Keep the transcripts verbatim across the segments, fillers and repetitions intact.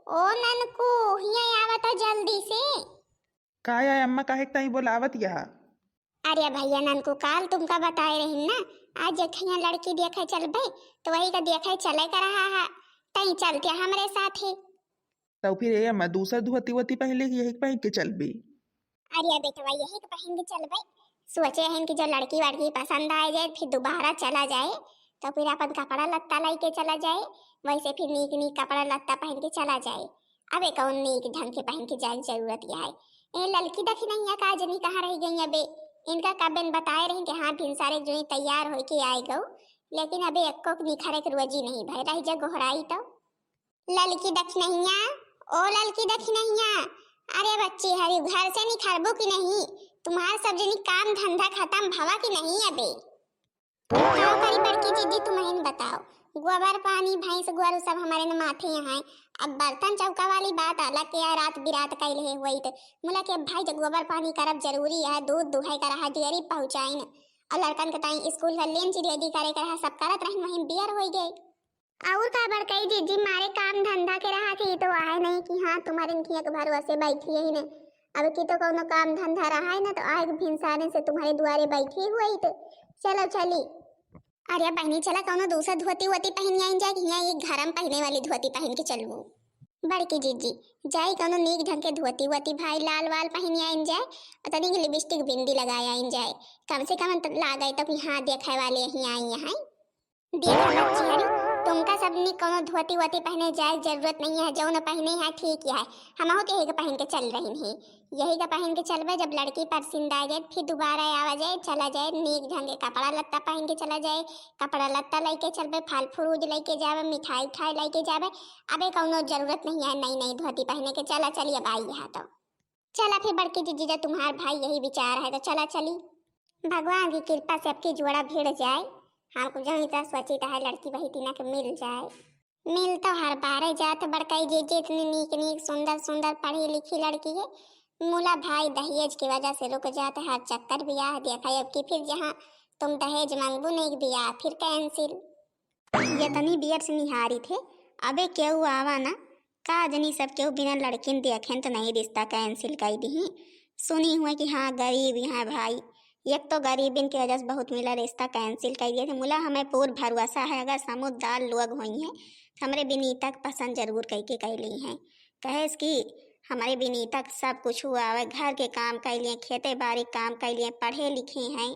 ओ ननकू, हियाँ आवत जल्दी से। का है अम्मा, काहे के ताई बोलावत यह? अरे भैया ननकू, काल तुमका बताए रही ना, आज एक ठिया लड़की देखे चलबे, तो वही का देखे चले का रहा है, तई चलते हमरे साथे। तो फिर ए अम्मा, दूसर धोती वोती पहले की यही पहन के चलबे? अरे बेटवा, यही के पहन के चलबे। सोचे हन कि जो लड़की वड़की पसंद आ जाए, फिर दोबारा चला जाए, तो फिर अपन कपड़ा लत्ता लेके चला जाए, वैसे फिर नीक नीक कपड़ा लत्ता पहन के चला जाए। अबे कौन नीक ढंग के पहन के जाए के जरूरत है? ए ललकी दखिनहिया का जनी कहाँ रह गई अबे? इनका कबेन बताए रही कि हाँ भिनसारे जो तैयार होके आए गऊ, लेकिन अबे एक्को निखरे के रोजी नहीं भय रह जा गोहराई तो। ललकी दखिनहिया, ओ ललकी दखिनहिया, अरे बच्ची हरी घर से निखरबू कि नहीं? तुम्हार सब जनी काम धंधा खत्म भवा कि नहीं अबे? का करी बड़की जिज्जी, तुमहिन बताओ, गोबर पानी भैंस गोरू सब हमारे न माथे यहाँ है। अब बर्तन चौका वाली बात अलग के है, रात बिरात कैले हुई तो मुला के भाई जब गोबर पानी करब जरूरी है, दूध दुहे का रहा डेयरी पहुँचाइन और लड़कन के ताई स्कूल का लंच रेडी करे का रहा, सब करत रही वहीं बियर हो गए। और का बड़कई जिज्जी मारे काम धंधा के रहा थी तो आए नहीं कि हाँ तुम्हारे इनकी एक भरोसे बैठी है ने। अब की तो कौनो काम धंधा रहा है ना तो आए भिनसारे से तुम्हारे दुआरे बैठी हुई तो चलो चली। अरे बहनी चला कौनो दूसर धोती वोती पहन आइन जाए कि यहाँ एक घर में पहने वाली धोती पहन के चलबू। बड़की जिज्जी जाई कौनो नीक ढंग के धोती वोती भाई लाल वाल पहन आइन जाए और तनिक लिपस्टिक बिंदी लगाए आइन जाए, कम से कम तो लागे तो कि हाँ देखे वाले ही आई हैं। देखो बच्ची हरी, तुमका सबनी कौनो धोती वोती पहने जाए जरूरत नहीं है, जौन पहने है ठीक है। हमहू के यही के पहन के चल रही है, यही के पहन के चलबे। जब लड़की पसंद आ जाए फिर दोबारा आवा जाए चला जाए, नीक ढंग के कपड़ा लत्ता पहन के चला जाए, कपड़ा लत्ता लेके चलबे, फल फ्रूट लेके जाबे, मिठाई उठाई लेके जाबे। अबे कौनो जरूरत नहीं है नई नई धोती पहने के। चला चलिए अब आई यहाँ तो। चला फिर बड़की जिज्जी, जब तुम्हार भाई यही विचार है तो चला चली। भगवान की कृपा से अबकी जोड़ा भिड़ जाए, हमको जो इतना सोची तो है लड़की वही तीना के मिल जाए। मिल तो हर बारे जात बड़कई जिज्जी, इतनी नीक नीक सुंदर सुंदर पढ़ी लिखी लड़की है। मुला भाई दहेज की वजह से रुक जात है हर चक्कर बियाह, देखा अबकी फिर जहाँ तुम दहेज मांगबू नहीं बियाह फिर कैंसिल। ये तनी बियर से निहारी थे, अबे केहू आवा ना, का जनी सब केहू बिना लड़किन देखेन तो नहीं रिश्ता कैंसिल कर दी। सुनी हुए कि हाँ गरीब यहाँ भाई, एक तो गरीबिन की वजह से बहुत मिला रिश्ता कैंसिल कर दिए थे। मुला हमें पूर भरोसा है अगर समुझदार लोग हुई हैं तो हमरे विनीता के पसंद जरूर करके कर ली हैं। कहे कि हमरे विनीता के सब कुछ हुआ है, घर के काम कर लिए, खेते बाड़ी काम कर लिए, पढ़े लिखे हैं,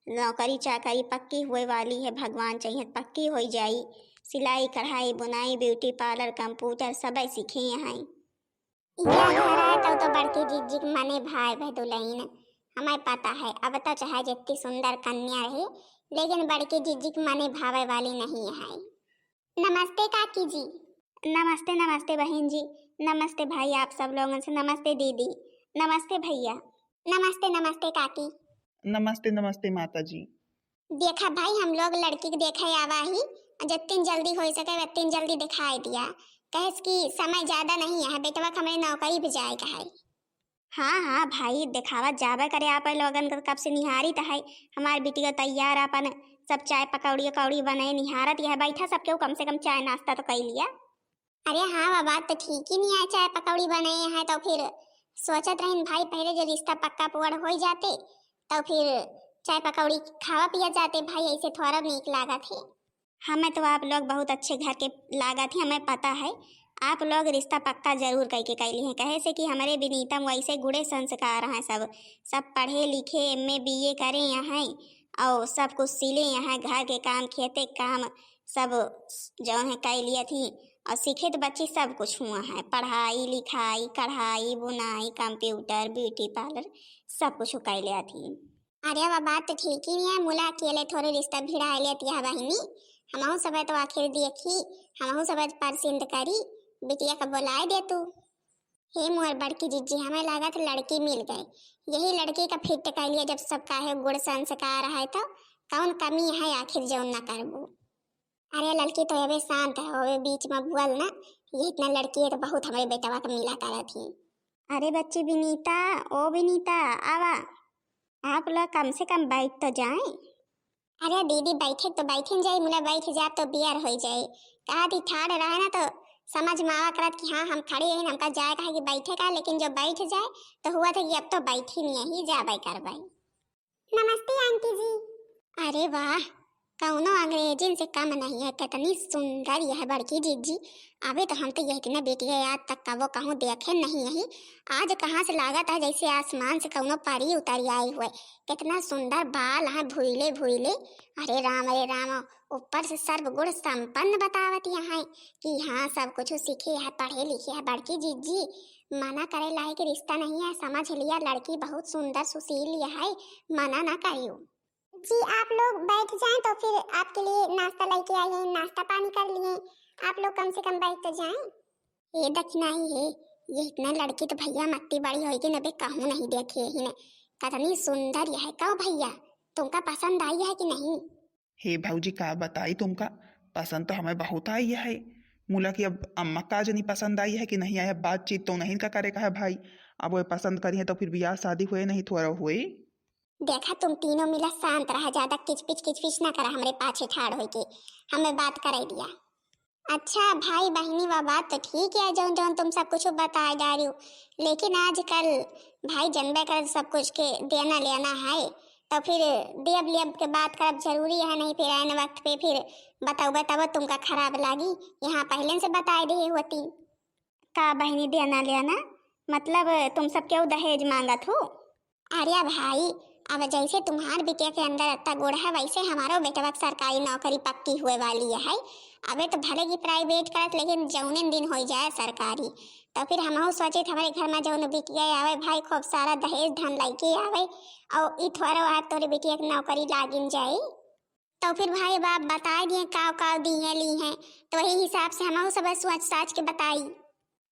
नौकरी चाकरी पक्की हुए वाली है, भगवान चाहिए पक्की हो जाई। सिलाई कढ़ाई बुनाई ब्यूटी पार्लर कंप्यूटर सब सीखे हैं। यह घर है तो, तो बड़की जिज्जी के मने भाई बह दुलहिन, हमें पता है। अब तो चाहे जितनी सुंदर कन्या रहे लेकिन बड़की जिज्जी के मने भावे वाली नहीं है। नमस्ते काकी जी। नमस्ते नमस्ते बहन जी। नमस्ते भाई आप सब लोगन से। नमस्ते दीदी। नमस्ते भैया। नमस्ते नमस्ते काकी। नमस्ते नमस्ते माता जी। देखा भाई हम लोग लड़की के देखे आवा ही, जितनी जल्दी हो सके उतनी जल्दी दिखाई दिया, कहे कि समय ज्यादा नहीं है, बेटवा के हमरे नौकरी पे जाए का है। हाँ हाँ भाई, देखावा जाबे करे, आप लोगन के कब से निहारित है। हमार बिटिया तैयार अपन सब चाय पकौड़ी उकौड़ी बने निहारत यह बैठा, सब केहू कम से कम चाय नाश्ता तो कर लिया। अरे हाँ, वह बात तो ठीक ही नहीं है, चाय पकौड़ी बने हैं तो फिर सोचत रहिन भाई पहले जो रिश्ता पक्का पुअड़ हो जाते तो फिर चाय पकौड़ी खावा पिया जाते भाई, ऐसे थोड़ा नीक लागत है। हमें तो आप लोग बहुत अच्छे घर के लागत ही, हमें पता है आप लोग रिश्ता पक्का जरूर करके कैली हैं, कहे से कि हमरे विनीता में वैसे गुड़े संस्कार हैं सब, सब पढ़े लिखे, एम ए बी ए करे यहाँ और सब कुछ सिले यहाँ, घर के काम खेते के काम सब जौन है कर लिया थी और सीखे तो बच्ची सब कुछ हुआ है, पढ़ाई लिखाई कढ़ाई बुनाई कंप्यूटर ब्यूटी पार्लर सब कुछ कर लिया थी। अरे वह बात तो ठीक ही नहीं है, मुला अकेले थोड़े रिश्ता भिड़ा लेती है बहिनी। हमहू सब तो आखिर देखी, हमहू सब पसंद करी, बिटिया का बुलाए दे तू। हे मोर बड़की जिज्जी, हमें लागत लड़की मिल गई, यही लड़की का फिट कर लिया। जब सब काहे गुण संस्कार है तो कौन कमी है आखिर जौन ना करबू। अरे लड़की तो अबे शांत है, होवे बीच में बोल ना, ये इतना लड़की है तो बहुत हमारे बेटवा का मिला करा थी। अरे बच्ची विनीता, ओ विनीता, आवा, आप लोग कम से कम बैठ तो जाए। अरे दीदी बैठे तो बैठे जाए, मुला बैठ जा तो बियर हो जाए। कहा थी ठाड़ रहे ना तो समझ में आवा करत कि हाँ, हम खड़े हैं, हमका जाए का है कि बैठे का, लेकिन जो बैठ जाए तो हुआ था कि अब तो बैठी नहीं है, ही जाबे करबे। नमस्ते आंटी जी। अरे वाह, कौनो अंग्रेजिन से कम नहीं है, कितनी सुंदर यह बड़की जीजी। अबे तो हम तो यह इतना बेटिया आज तक कबो कहूँ देखे नहीं है, आज कहाँ से लागत है जैसे आसमान से कौनो परी उतरी आई हुए। कितना सुंदर बाल हैं भुइले भुइले। अरे राम, अरे राम, ऊपर से सर्वगुण संपन्न बतावत यहाँ है कि हाँ, सब कुछ सीखे है, पढ़े लिखे है बड़की जीजी। मना करे लायक रिश्ता नहीं है, समझ लिया, लड़की बहुत सुंदर सुशील है, मना ना करियो। जी, आप लोग बैठ जाएं तो फिर आपके लिए नाश्ता लेके आई हैं, नाश्ता पानी कर लिए, आप लोग कम से कम बैठ तो जाएं। ये दखिनाही है, ये इतना लड़की तो भैया मत्ती बड़ी होई कि नबे कहूँ नहीं देखे ही ने। कितनी सुंदर यह है, कहो भैया, तुमका पसंद आई है कि नहीं? हे भौजी, का बताई तुमका, पसंद तो हमें बहुत आई है। मुला कि अब अम्मा का जनी पसंद आई है कि नहीं आया, बातचीत तो नहीं का करे का है भाई। अब वो पसंद करी है तो फिर बियाह शादी हुए नहीं थोड़ा हुए। देखा, तुम तीनों मिला शांत रहा, ज्यादा किचपिच किचपिच ना करा हमरे पाछे ठाड़ होई के, हमें बात करे दिया। अच्छा भाई बहिनी, वा बात तो ठीक है, जौन जौन तुम सब कुछ बताए जा रही हो, लेकिन आजकल भाई जनबे कर सब कुछ के देना लेना है, तो फिर देब लेब के बात करब जरूरी है, नहीं फिर आन वक्त पे फिर बतौबे तब तुमका खराब लागी। यहाँ पहले से बताए दे होती। का बहिनी देना लेना, मतलब तुम सब केहू दहेज मांगत हो? अरे भाई, अब जैसे तुम्हार बिटिया के अंदर अत्ता गुण है, वैसे हमारो बेटवा के सरकारी नौकरी पक्की हुए वाली है। अबे तो भले की प्राइवेट करत, लेकिन जौने दिन हो जाए सरकारी, तो फिर हमहू सोचे थे हमारे घर में जौन बिटिया आवे भाई, खूब सारा दहेज धन लेके आवे, और ई थोड़ा आज तोरे बिटिया के नौकरी लागिन जाए। तो फिर भाई बाप बताए दिए काव काव दिए ली हैं, तो वही हिसाब से हमहू सब सोच साच के बताई।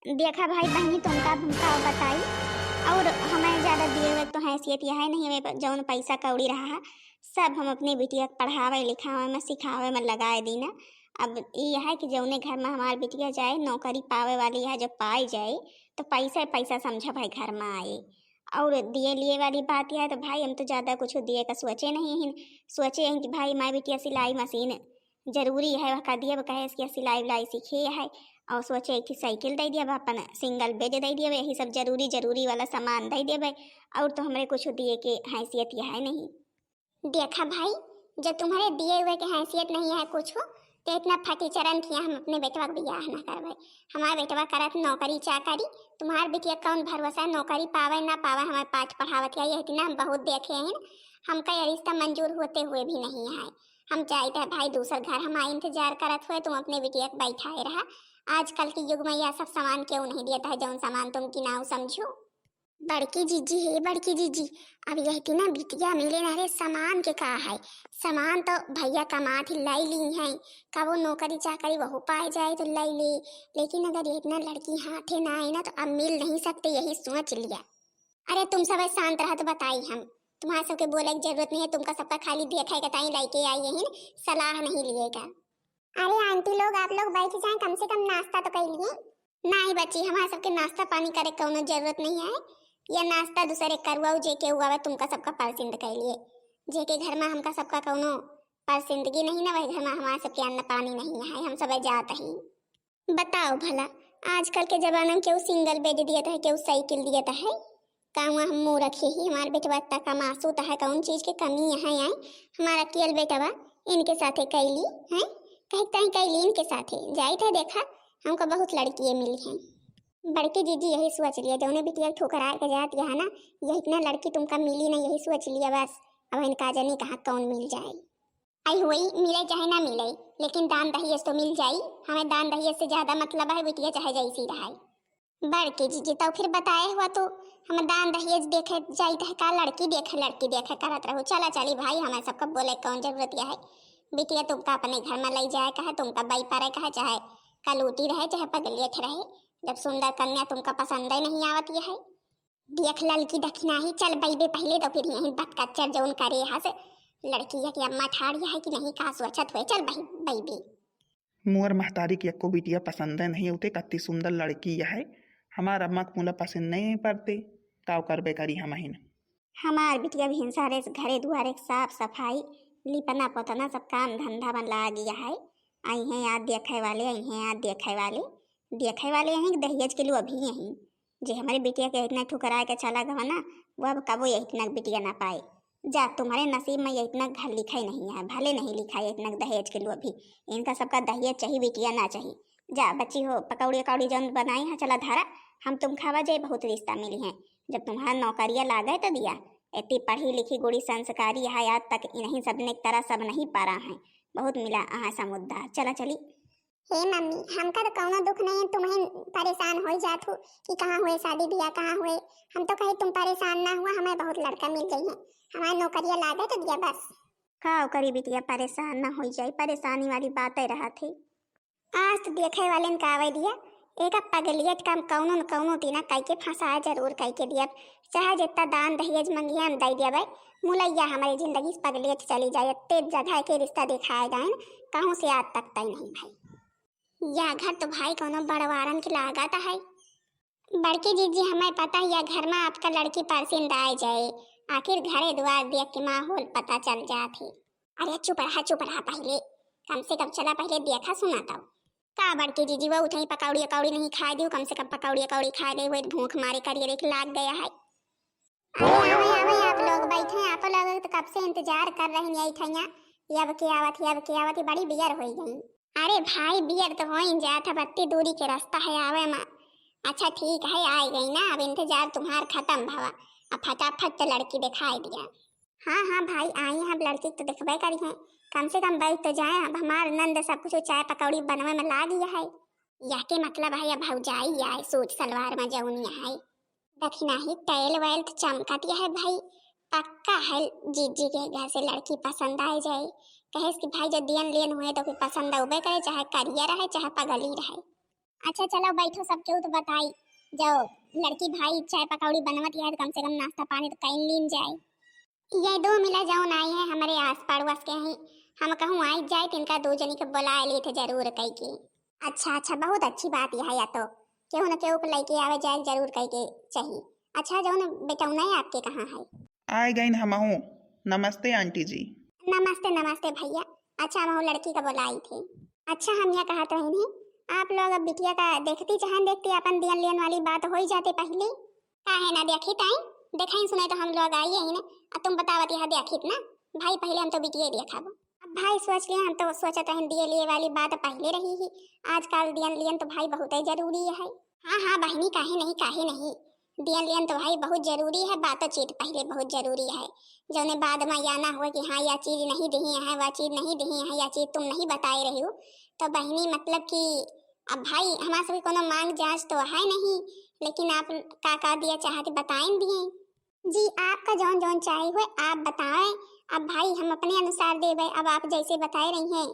देखा भाई बहनी, तुमका हम का बताई, और हमें ज्यादा दिए हुए तो हैसियत यह है नहीं, हमें प-, जौन पैसा कौड़ी रहा है, सब हम अपने बिटिया के पढ़ावे लिखावे में सिखावे में लगाए दीना। अब ई है कि जौने घर में हमार बिटिया जाए, नौकरी पावे वाली है, जब पाई जाए तो पैसा ही पैसा समझा भाई घर में आए, और दिए लिए वाली बात यह है तो भाई हम तो ज्यादा कुछ दिए का सोचे नहीं हैं, सोचे हैं कि भाई माई बिटिया सिलाई मशीन जरूरी है, वह का दिए कहे इसकी सिलाई उलाई सीखे है, और सोचे कि साइकिल दे दिया, अपन सिंगल बेड दे दिया, यही सब जरूरी जरूरी वाला सामान दे दिया, और तो हमरे कुछ दिए के हैसियत यह है नहीं। देखा भाई, जब तुम्हारे दिए हुए के हैसियत नहीं है कुछ, तो इतना फटीचरन किया हम अपने बेटवा के बियाह ना करबे। हमार बेटवा करत नौकरी चाकरी, तुम्हार बिटिया कौन भरोसा है नौकरी पावे ना पावे, हमारे पाठ पढ़ावत है, यह इतना हम बहुत देखे हैं, हमका यह रिश्ता मंजूर होते हुए भी नहीं है। हम जाइत है भाई दूसर घर, हमार इंतजार करत हुए, तुम अपने बिटिया के बैठाए रहा। आजकल के युग में यह सब सामान क्यों नहीं देता है, जौन सामान तुम किनाऊ समझो। बड़की जीजी, हे बड़की जीजी, अब यह तीना बिटिया मिले ना रे, सामान के का है? सामान तो भैया कमात ही लाई ली हैं, कबो नौकरी चाकरी वहू पाए जाए तो लाई ले, लेकिन अगर ये इतना लड़की हाथे ना आए ना तो अब मिल नहीं सकते, यही सोच लिया। अरे तुम सब शांत रहा तो बताई हम, तुम्हारा सबके बोले की जरूरत नहीं है, तुमका सबका खाली देखे के ताई लेके आई यही, सलाह नहीं लिए का। अरे आंटी लोग, आप लोग बैठ जाएं, कम से कम नाश्ता तो कर लिए। नहीं बच्ची, हमारे सबके नाश्ता पानी करे कौनो जरूरत नहीं है। यह नाश्ता दूसरे करुआ जे के हुआ बा, तुमका सबका परसिंद कर लिए। जे के घर में हमका सबका कौनो परसिंदगी नहीं ना, वही घर में हमारे सबके अन्न पानी नहीं है, हम सब जात ही। बताओ भला, आजकल के जमाना में केहू सिंगल बेड दियत है, केहू साइकिल दियत है? का हुआ हम मूरख ही, हमार बेटवा इतना कमासू त है, कौन चीज के कमी है? आई हमारा कियल बेटवा इनके साथे कैली हैं, कहीं कहीं कैली इनके साथे जाइत है, देखा हमको बहुत लड़कियाँ मिली हैं। बड़की जीजी यही सोच लिया, जौने बिटिया ठुकरा के जात यहाँ ना, यही इतना लड़की तुमका मिली ना, यही सोच लिया बस। अब इनका जनी कहाँ कौन मिल जाए। आई हुई मिले चाहे ना मिले, लेकिन दान दहेज तो मिल जाई। हमें दान दहेज से ज्यादा मतलब है, बिटिया चाहे जैसी रहे। बड़की जीजी तो फिर बताए हुआ तू, हम दान दहेज देखे जाइत है का, लड़की देखे लड़की देखे करत रहू। चला चली भाई, हमें सबका बोले कौन जरूरत है। बिटिया तुमका अपने घर में ले जाए का है, तुमका बई परे का है, चाहे कलूटी रहे चाहे पगलेट रहे, जब सुंदर कन्या तुमका पसंद ही नहीं आवत है। देख ललकी दखिनाही, चल बैबे पहले तो फिर यहीं बतकच्चर जौन करे हस। लड़किया के अम्मा ठाड़ी है कि नहीं का सोचत हुए, चल बही बैबे। मोर महतारी की अक्को बिटिया पसंद नहीं होते, कत्ती सुंदर लड़की है। हमार अम्मा को मुला पसंद नहीं पड़ते, काव करबे करी हम हिन। हमार बिटिया भी हिंसा रे घरे दुआरे के साफ सफाई, लिपना पोतना सब काम धंधा में लागी है। आई हैं याद देखे वाले, आई हैं याद देखे वाले। देखे वाले यहीं, दहेज के लोभी यहीं। जे हमरे बिटिया के इतना ठुकराए के चला गवा ना, वो अब कबो यही इतना बिटिया ना पाए। जा, तुम्हारे नसीब में यही इतना घर लिखा ही नहीं है, भले नहीं लिखा है इतना दहेज के लोभी। इनका सबका दहेज चाहिए, बिटिया ना चाहिए। जा बच्ची हो, पकौड़ी अकौड़ी जौन बनाई है, चला धरा, हम तुम खावा जाए, बहुत रिश्ता मिली है। जब तुम्हारा नौकरिया लागे तो दिया, इतनी पढ़ी लिखी गुड़ी संस्कारी है, आज तक इन्हीं सब ने तरह सब नहीं पारा है, बहुत मिला अहाँ समुद्धा। चला चली। हे मम्मी, हमका तो कौनो दुख नहीं है, तुम ही परेशान हो जात हो कि कहाँ हुए शादी ब्याह, कहाँ हुए। हम तो कहे तुम परेशान ना हुआ, हमें बहुत लड़का मिल गई है, हमारे नौकरिया लागे तो दिया बस। का करी बिटिया, परेशान ना हो जाई, परेशानी वाली बात ही रहा थी। आज तो देखे वाले ने का आवे दिया, एक पगलियत काम कौनो न कौनो तीना कई के फंसाए जरूर कई के दिया, चाहे जितना दान दहेज मंगिया हम दे दिया भाई, मुलैया हमारी जिंदगी से पगलियत चली जाए, इतने जगह के रिश्ता दिखाए गए, कहूँ से आज तक तय नहीं भाई। या घर तो भाई कौनो बड़वारन के लागत है। बड़की जीजी, हमें पता है या घर में आपका लड़की पसंद आए जाए, आखिर घरे द्वार देख के माहौल पता चल जात है। अरे चुप रहा, चुप रहा, पहले कम से कम चला पहले देखा सुना तब। का बड़की जीजी, वो उठई पकौड़ी अकौड़ी नहीं खाए दियो, कम से कम पकौड़ी अकौड़ी खाए दे, वो भूख मारे करिए देख लाग गया है। अरे आवे, आवे, आप लोग बैठे, आप लोग तो कब से इंतजार कर रहे हैं यही ठैया, अब के आवत है, अब के आवत है, बड़ी बियर हो गई। अरे भाई, बियर तो हो ही जात है, बत्ती दूरी के रास्ता है आवे में। अच्छा ठीक है, आ गई ना, अब इंतजार तुम्हार खत्म भवा, अब फटाफट तो लड़की दिखाई दिया। हाँ हाँ भाई, आई हैं, अब लड़की तो दिखबे करी हैं, कम से कम बैठ तो जाए। अब हमार नंद सब कुछ चाय पकौड़ी बनवे में लाग गया है, यह के मतलब है अब भौजाई आए सूट सलवार में जौनी है। दखिनाही टैल वैल तो चमकत है भाई, पक्का है जीजी के घर से लड़की पसंद आ जाए। कहेस कि भाई जो दियन लियन हुए तो फिर पसंद अउबे करे, चाहे करिया रहे चाहे पगली रहे। अच्छा चलो बैठो, सब केहू तो बताई, जो लड़की भाई चाय पकौड़ी बनवत है तो कम से कम नाश्ता पानी तो कई लीन जाए। ये दो मिला जौन आई है हमारे आस पड़ोस के ही, हम कहूँ आई जाए तो इनका दो जनी के बुलाए लेते जरूर कई के। अच्छा अच्छा, बहुत अच्छी बात यह है, या तो केहू न केहू को लेके आवे जाए जरूर कई के चाहिए। अच्छा जौन बेटौना है आपके कहाँ है? आए गइन हमहू। नमस्ते आंटी जी। नमस्ते नमस्ते भैया। अच्छा हमहू लड़की का बुलाई थे। अच्छा हम यह कहत रही थी, आप लोग अब बिटिया का देखती चाहन देखती अपन दियन लियन वाली बात हो ही जाते पहले। काहे ना देखी ताई, देखाई सुनाई तो हम लोग आई ही ना। अब तुम बतावत यह देखित ना भाई, पहले हम तो बिटिया देखब। अब भाई सोच लिया, हम तो सोचत रहन दिए लिए वाली बात पहले रही ही। आजकल दियन लियन तो भाई बहुत ही जरूरी है। हाँ हाँ बहनी, काहे नहीं, काहे नहीं, दियन लियन तो भाई बहुत जरूरी है, बातचीत पहले बहुत जरूरी है। जौने बाद में या ना हुए कि हाँ या चीज नहीं दिही है, वह चीज नहीं दिही है, या चीज तुम नहीं बताए रही हो, तो बहनी मतलब कि अब भाई हमारे से भी कोनो मांग जांच तो है नहीं, लेकिन आप का का दिया चाहती बताएं दिए। जी, आपका जौन जौन चाही होए, आप बताएं। अब भाई, हम अपने अनुसार देबे, अब आप जैसे बताए रही हैं,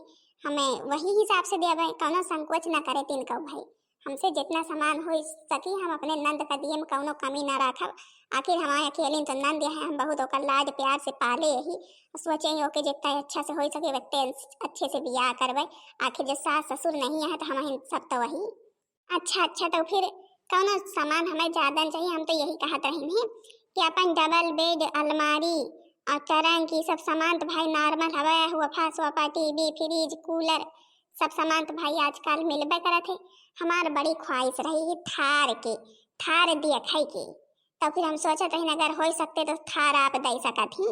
हमें वही हिसाब से देबे, कौनो संकोच ना करे तिनका भाई। हमसे जितना सामान हो सकी, हम अपने नंद का दिए में कौनो कमी ना रखब। आखिर हमारे अकेले तो नंद है, हम बहुत ओकर लाड प्यार से पाले यही, सोचे ही ओके जितना अच्छा से हो सके, उतने अच्छे से बियाह करबे। आखिर जो सास ससुर नहीं है, तो हम सब तो वही। अच्छा, अच्छा, तो फिर कौनो सामान हमें ज्यादा न चाहिए। हम तो यही कहत रही हैं कि अपन डबल बेड, अलमारी और टरंक, ये सब सामान तो भाई नॉर्मल हवे, सोफा, सोफा, टीवी, फ्रिज, कूलर, सब सामान तो भाई आजकल मिलबे करत है। हमार बड़ी ख्वाहिश रही है थार के, थार देखे के। तो फिर हम सोचत रही, अगर हो सकते तो थार आप दे सकत ही।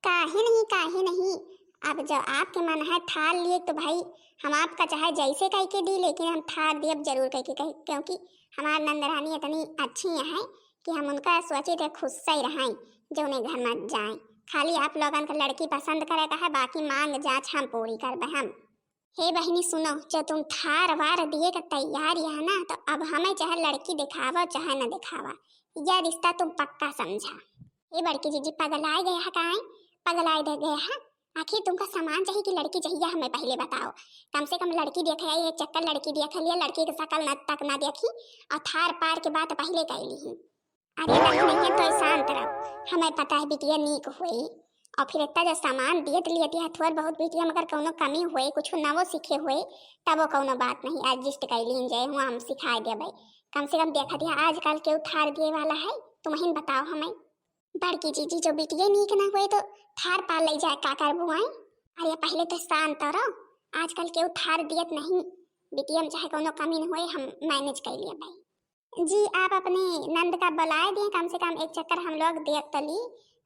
काहे नहीं, काहे नहीं, अब जब आपके मन है थार लिए तो भाई हम आपका चाहे जैसे कह के दी, लेकिन हम थार दियब जरूर कह के कही, क्योंकि हमार नंदरानी इतनी अच्छी है कि हम उनका सोचे थे खुश से ही रहें, जौने घर में जाएं। खाली आप लोगन का लड़की पसंद करे का है, बाकी मांग जांच हम पूरी करबे हम। हे बहिनी सुनो, जो तुम थार वार दिए का तैयार यहाँ ना, तो अब हमें चाहे लड़की दिखावा चाहे न दिखावा, यह रिश्ता तुम पक्का समझा। हे बड़की जीजी, पगलाए गए है काहे? पगलाए दे गए है? आखिर तुमका सामान चाहिए कि लड़की चाहिए, हमें पहले बताओ। कम से कम लड़की देखे आई, एक चक्कर लड़की देखे लिया, लड़की के शकल न तक ना देखी और थार पार के बात पहले कह ली। अरे नहीं नहीं, तो शांत रहो, हमें पता है बिटिया नीक होई। और फिर इतना जो सामान दियत लियत है, थोड़ बहुत बिटिया मगर कौनो कमी होए, कुछ नवो सीखे होए, तब वो कौनो बात नहीं, एडजस्ट कर लीन जाए, हुआ हम सिखाए देबे। कम से कम देखा दिया आजकल के उधार दिए वाला है, तुम ही बताओ हमें। बड़की जीजी, जो बिटिया नीक ना होए तो थार पार ले जाए, का करबू आई? अरे पहले तो शांत रहो, आजकल के उधार दियत नहीं, बिटिया में चाहे कौनो कमी न होए, हम manage कर लिए भाई। जी, आप अपने नंद का बुलाए दिए, कम से कम एक चक्कर हम लोग देख तो ली,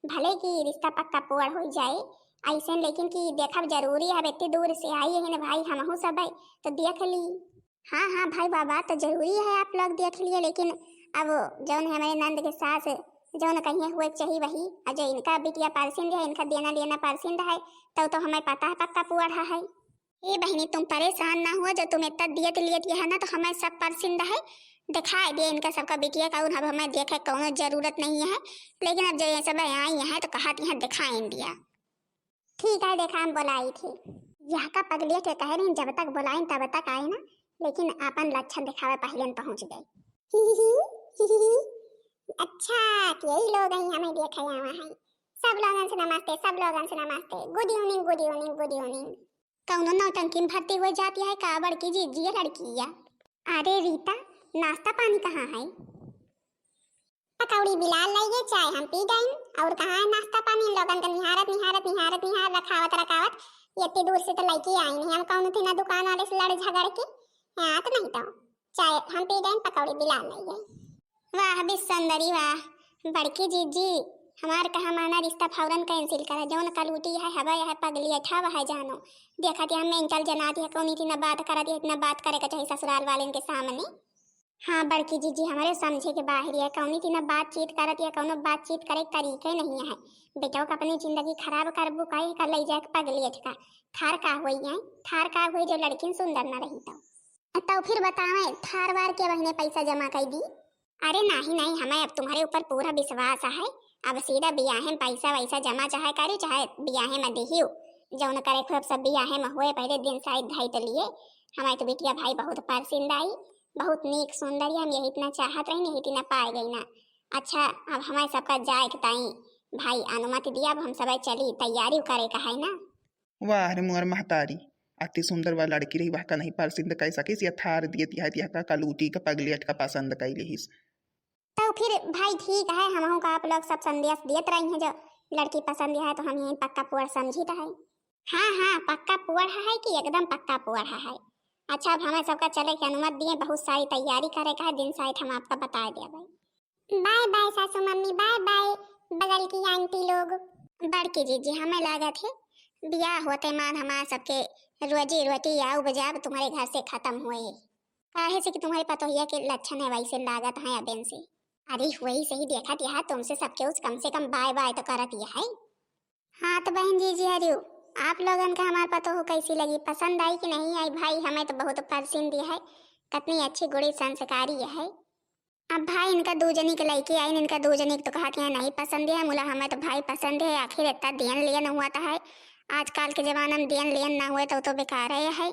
भले कि रिश्ता पक्का पुअर हो जाए ऐसे, लेकिन कि देखब जरूरी है, अब इतनी दूर से आई है ना भाई, हमहू सब है तो देख ली। हाँ हाँ भाई बाबा, तो जरूरी है आप लोग देख लिए, लेकिन अब जौन है हमारे नंद के सास जौन कहिए हुए के चाहिए वही, और जो इनका बिटिया परसिंद है, इनका देना लेना परसिंद है, तब तो हमें पता है पक्का पुअर है। ए बहिनी, तुम परेशान ना हो, जो तुम इतना दियत लियत है ना, तो हमें सब परसिंद है, दिखाई दिए इनका सबका बिटिया का, अब हमें देखे कौनो जरूरत नहीं है। लेकिन अब जो ये सब आई है तो कहा यहाँ दिखाई दिया। ठीक है, देखा हम बुलाई थी। यहाँ का पगलिया के कह रही, जब तक बुलाइन तब तक आए ना, लेकिन अपन लक्षण दिखावे पहले न पहुँच गए। अच्छा, कि यही लोग हैं हमें देखे आवा है। सब लोगन से नमस्ते, सब लोगन से नमस्ते। Good evening, good evening, good evening। कौनो नौटंकी में भर्ती हो जाती है का बड़की जीजी, ये लड़किया? अरे रीता, नाश्ता पानी कहाँ है? पकौड़ी बिलाल लइगे, चाय हम पी गइन, और कहाँ है नाश्ता पानी? इन लोगन का निहारत, निहारत, निहारत, निहार रखावत, रखावत, ये इतनी दूर से तो लइके आई नहीं, हम कौन थे ना दुकान वाले से लड़ झगड़ के, हाँ तो नहीं तो चाय हम पी गइन, पकौड़ी बिलाल लइगे। वाह बिसंदरी वाह, बड़की जीजी, हमार कहा माना रिश्ता फौरन cancel करा, जौन कलूटी है, हवा है, पगली है, ठावा है जानो। देखा दिया mental जनाती है, कौन इतना बात करा दिया, इतना बात करे का चाहे ससुराल वाले के सामने। हाँ बड़की जीजी, हमारे समझे के बाहर है, कौन इतना बातचीत करत है, कौनो बातचीत करे के तरीके नहीं है। बेटवा का अपनी जिंदगी खराब करबू काहे का लई जाए के पगली अटका। थार का हुई है, थार का हुई जो लड़किन सुंदर ना रही तो। तो फिर बतावे, थार वार के बहिने पैसा जमा कर दी? अरे नाही नाही, हमें अब तुम्हारे ऊपर पूरा विश्वास है। अब सीधा बियाहे में पैसा वैसा जमा चाहे करी, चाहे बियाहे में दिहियो, जौन करे को अब सब बियाहे में हुए, पहले दिन साइत धाई तो लिए। हमारे तो बिटिया भाई बहुत परसिंद आई, बहुत नीक सुंदर है, हम यही इतना चाहत रही, यही इतना पाए गई ना। अच्छा, अब हमारे सबका जाए के ताई भाई अनुमति दिया, अब हम सब चली तैयारी करे का है ना। वाह रे मोर महतारी, अति सुंदर वा लड़की रही, वह का नहीं परसिंद कर सकिस, या थार दिए तिहा तिहा का कलूटी का पगली अटका पसंद कर लिहिस। तो फिर भाई ठीक है, हमहू का आप लोग सब संदेश दियत रही हैं, जो लड़की पसंद है तो हम यही पक्का पुअर समझित है। हाँ हाँ, पक्का पुअर है कि एकदम पक्का पुअर है। अच्छा, अब हमें सबका चले के अनुमति दिए, बहुत सारी तैयारी करे का है, दिन साइत हम आपका बताए दिया भाई। बाय बाय सासू मम्मी, बाय बाय बगल की आंटी लोग। बड़की जीजी, हमें लागत है बियाह होते मान हमार सबके रोजी रोटी या उपजाब तुम्हारे घर से खत्म हुए, काहे से कि तुम्हारे पतोहिया के लक्षण है वैसे लागत है अबेन से। अरे वही सही देखत यह तुमसे सबके उस कम से कम बाय बाय तो करत यह है। हाँ तो बहन जीजी हरियो, आप लोगन का हमार पतोह कैसी लगी, पसंद आई कि नहीं आई? भाई हमें तो बहुत परसिंद है, कितनी अच्छी गुड़ी संस्कारी है। अब भाई इनका दू जनी के लइके आइन, इनका दू जनी के तो कहा कि यहाँ नहीं पसंद है, मुला हमें तो भाई पसंद है, आखिर इतना देन लेन हुआ तो है, आजकल के जमाना में देन लेन ना हुए तो, तो बेकार है।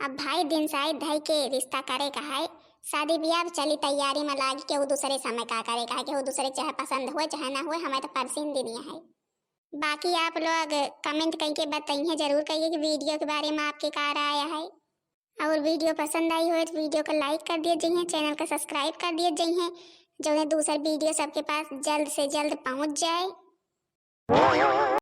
अब भाई दिन साइत धई के रिश्ता करे का है, शादी ब्याह चली तैयारी में लागी, केहू दूसरे समय का करे का है, केहू दूसरे चाहे पसंद हुए चाहे ना हुए, हमें तो परसिंद नहीं है। बाकी आप लोग comment करके बताइए, जरूर कहिए कि video के बारे में आपके का राय है। और video पसंद आई हो तो video को like कर दिए जइहें, channel को subscribe कर दिए जइहें, जो है दूसर video सबके पास जल्द से जल्द पहुँच जाए।